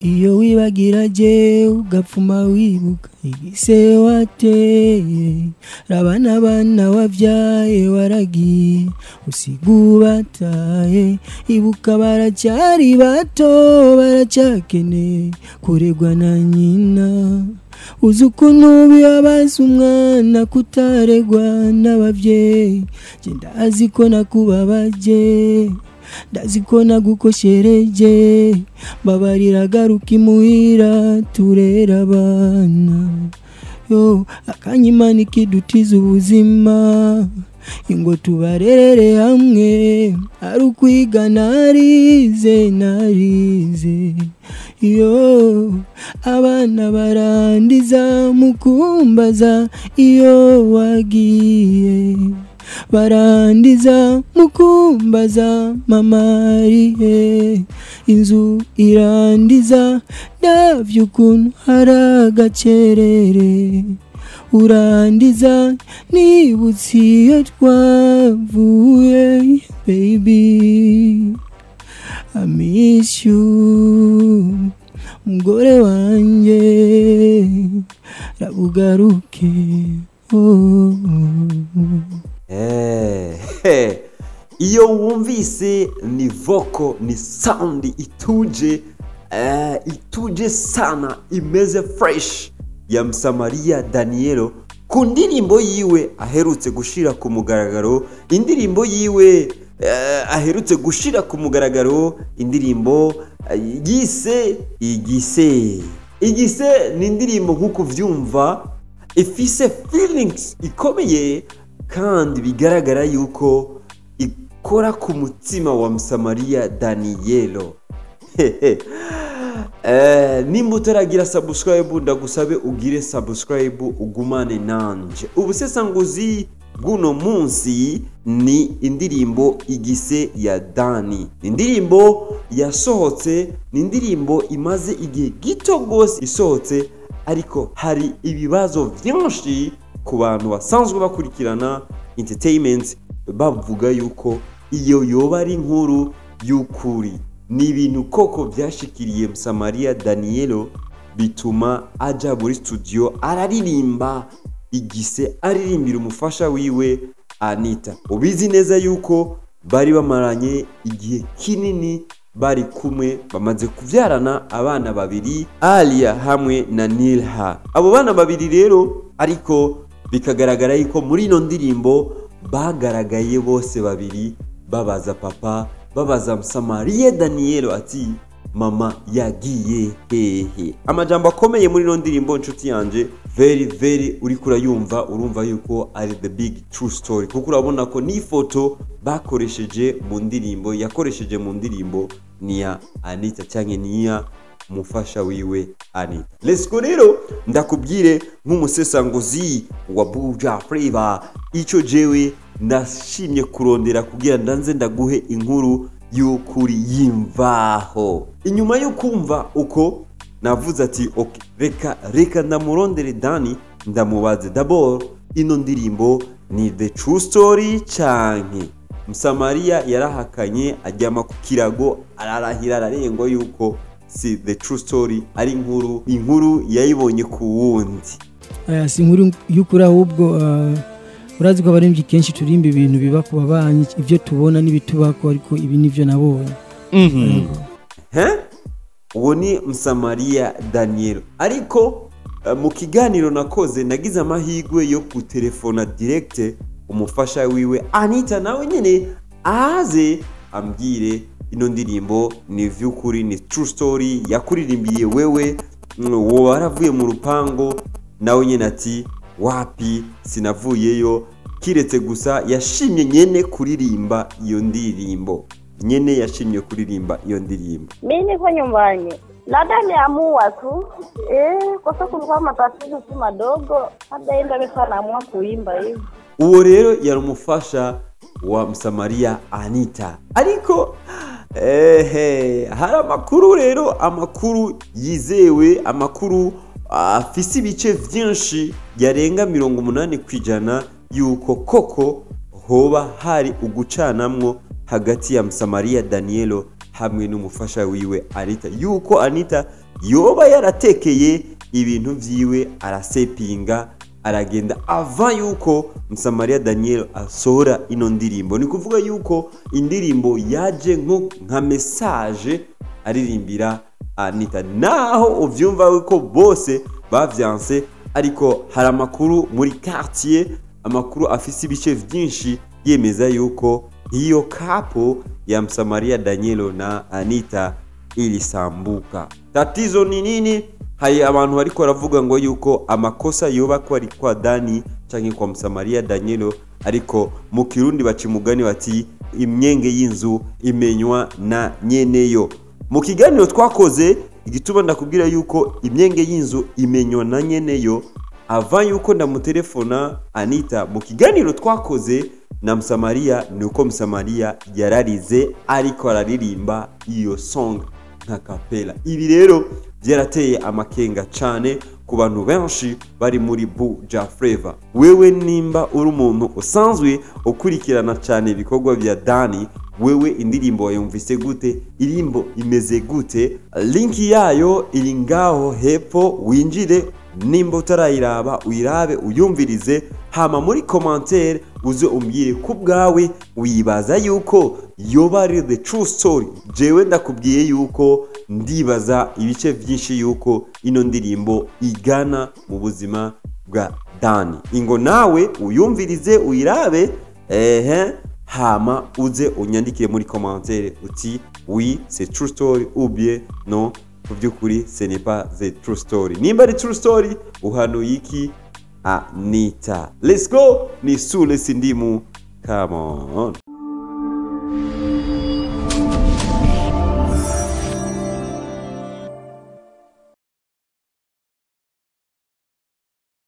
Iyo wibagira je ugapfuma wibuka igise wateye, raba n'abana wavyaye waragiye usiga ubataye. Ibuka baracyari bato baracyakeneye kuregwa na nyina. Uzi ukuntu bibabaza umwana kutaregwa n'abavyeyi. Je ndazi ko nakubabaje, ndazi ko nagukoshereje, mbabarira garuka imuhira turera abana. Yo akanyimana ikidutiza ubuzima, ingo tubarerere hamwe, ari ukwiga narize narize. Yo abana barandiza mukumbaza iyo wagiye, barandiza mukumbaza mama arihe, inzu irandiza ndavye ukuntu hari agacerere, urandiza nibutse iyo twavuye. Baby I miss you, mugore wanje rabugaruke, oh. Iyo wumvise ni vocal, ni sound ituje, ituje sana, imeze fresh ya Msamaria Danielo ku ndirimbo yiwe aherutse gushira ku mugaragaro, indirimbo yiwe aherutse gushira ku mugaragaro, indirimbo yise Igise. Igise ni indirimbo nk'uko uvyumva ifise feelings ikomeye, kandi bigaragara yuko ikora ku mutima wa Msamaria Danielo. Nimba utaragira subscribe, ndagusabe ugire subscribe ugumane nanje. Ubusesanguzi bw'uno munsi ni indirimbo Igise ya Dani. Indirimbo yasohotse, ni indirimbo imaze igihe gito gose isohotse, ariko hari ibibazo byinshi ku bantu basanzwe bakurikirana entertainment bavuga yuko iyo yoba ari inkuru y'ukuri. Ni ibintu koko byashikiriye Msamaria Danielo bituma aja muri studio araririmba Igise, aririmbira umufasha wiwe Anita. Ubizi neza yuko bari bamaranye igihe kinini bari kumwe, bamaze kuvyarana abana babiri, Alia hamwe na Nilha. Abo bana babiri rero, ariko bikagaragara yuko muri ino ndirimbo bagaragaye bose babiri babaza papa, babaza Msamaria Danielo ati mama yagiye hehe. Amajambo akomeye muri ino ndirimbo, nshuti yanje, very very uriko urayumva urumva yuko ari the big true story, kuko urabona ko n'ifoto bakoresheje mu ndirimbo, yakoresheje mu ndirimbo ni ya Anita canke ni ya mufasha wiwe Anita. Let's go rero ndakubwire nk'umusesanguzi wa Buja Flavor ico jewe ndashimye kurondera kugira ndanze ndaguhe inkuru y'ukuri yimvaho. Inyuma yo kumva uko navuze ati okay, reka ndamurondere Dani ndamubaze d'abord ino ndirimbo ni the true story canke. Msamaria yarahakanye ajyama ku kirago ararahira ararengwa yuko si the true story, ari inkuru yayibonye ku wundi. Aya si inkuru y'ukuri, ahubwo urazi ko abaririmbyi kenshi turimba ibintu biba ku babanyi, ibyo tubona n'ibitubako, ariko ibi nivyo nabonye. Uwo ni Msamaria Daniel. Ariko mu kiganiro nakoze nagize amahirwe yo gutelefona direct umufasha wiwe Anita, nawe nyene aze ambwire ino ndirimbo ni vy'ukuri, ni true story yakuririmbiye wewe, wowe waravuye mu rupango? Nawe nyene ati wapi, sinavuyeyo, kiretse gusa yashimye nyene kuririmba iyo ndirimbo, nyene yashimye kuririmba iyo ndirimbo. Mi niko nyumbani, labda ameamua tu, kwa sababu kulikuwa matatizo tu madogo, labda yeye ndo amekuwa anaamua kuimba hivi. Uwo rero yari umufasha wa Msamaria Anita. Ariko ehe, hari amakuru rero, amakuru yizewe, amakuru afise ibice vyinshi yarenga 80% yuko koko hoba hari ugucanamwo hagati ya Msamaria Danielo hamwe n'umufasha wiwe Anita, yuko Anita Yoba yaratekeye ibintu vyiwe, arasepinga, aragenda avant yuko Msamaria Daniel asohora ino ndirimbo. Ni kuvuga yuko indirimbo yaje nko nka message aririmbira Anita, naho uvyumva ko bose bavyanse, ariko hari amakuru muri quartier, amakuru afise ibice vyinshi yemeza yuko iyo couple ya Msamaria Danielo na Anita ilisambuka. Tatizo ni nini? Hari abantu bariko baravuga ngo yuko amakosa yoba ko ari kwa Dani canke kwa Msamaria Danielo, ariko mu Kirundi baca umugani bati: "Imyenge y'inzu imenywa na nyeneyo." Mu kiganiro twakoze, igituma ndakubwira yuko imyenge y'inzu imenywa na nyeneyo, avant yuko ndamutelefona Anita mu kiganiro twakoze na Msamaria, ni uko Msamaria yararize ariko araririmba iyo song nka cappella. Ibi rero byarateye amakenga cane ku bantu benshi bari muri Buja Flavor. Wewe nimba uri umuntu usanzwe ukurikirana cyane ibikorwa bya Dani, wewe indirimbo wayumvise gute? Irimbo imeze gute? Link yayo iri ngaho hepfo, winjire nimba utarayiraba, uyirabe, uyumvirize, hama muri commentaire uze umbwire ku bwawe wibaza yuko yoba ari the true story. Jewe ndakubwiye yuko ndibaza ibice byinshi yuko ino ndirimbo igana mu buzima bwa Dani. Ingo nawe uyumvirize, uyirabe, ehe, hama uze unyandikire muri commentaire uti: "Oui, c'est true story" ou bien "Non, mu by'ukuri ce n'est pas the true story." Nimba ari true story, uhanuye iki Anita? Let's go! Ni Sule Sindimu, come on.